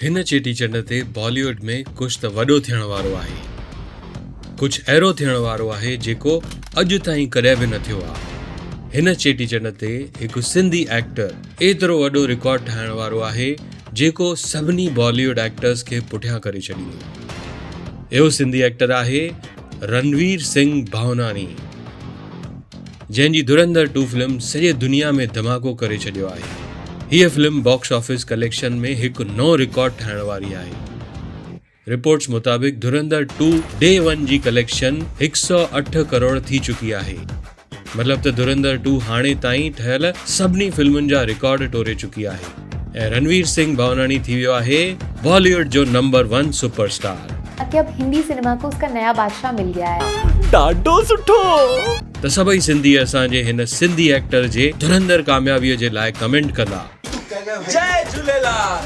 هن چيٽي چنڊ تي بالي ووڊ ۾ ڪجهه ته وڏو ٿيڻ وارو آهي. ڪجهه اهڙو ٿيڻ وارو آهي جيڪو اڄ تائين ڪڏهن به نه ٿيو آ. هن چيٽي چنڊ تي هڪ سنڌي ايڪٽر ايترو وڏو رڪارڊ ٺاهڻ وارو آهي جيڪو سڀني بالي ووڊ ايڪٽرز کي پٺيان ڪري ڇڏيندو. اهو سنڌي ايڪٽر آهي رنوير سنگهه ڀاوناڻي. جنهن جي ڌرنڌر ٽو فلم سڄي دنيا ۾ ڌماڪو ڪري ڇڏيو آهي. هيء فلم باڪس آفيس ڪليڪشن ۾ هڪ نئون رڪارڊ ٺاهڻ واري آهي. رپورٽس مطابق ڌرنڌر ٽو ڊي ون جي ڪليڪشن 108 ڪروڙ ٿي چڪي آهي. مطلب ته ڌرنڌر ٽو هاڻي تائين ٺهيل سڀني فلمن جا رڪارڊ ٽوڙي چڪي آهي ۽ رنوير سنگهه ڀاوناڻي ٿي ويو آهي بالي ووڊ جو نمبر ون سپر اسٽار. ڪي اب هندي سئنيما ڪو اس ڪا نيا بادشاهه مل گيا هي. ڏاڍو سٺو. ته سڀئي سنڌي اسان جي هن سنڌي ايڪٽر جي ڌرندر ڪاميابي جي لاء ڪمينٽ ڪندا. جئي جهوليلال.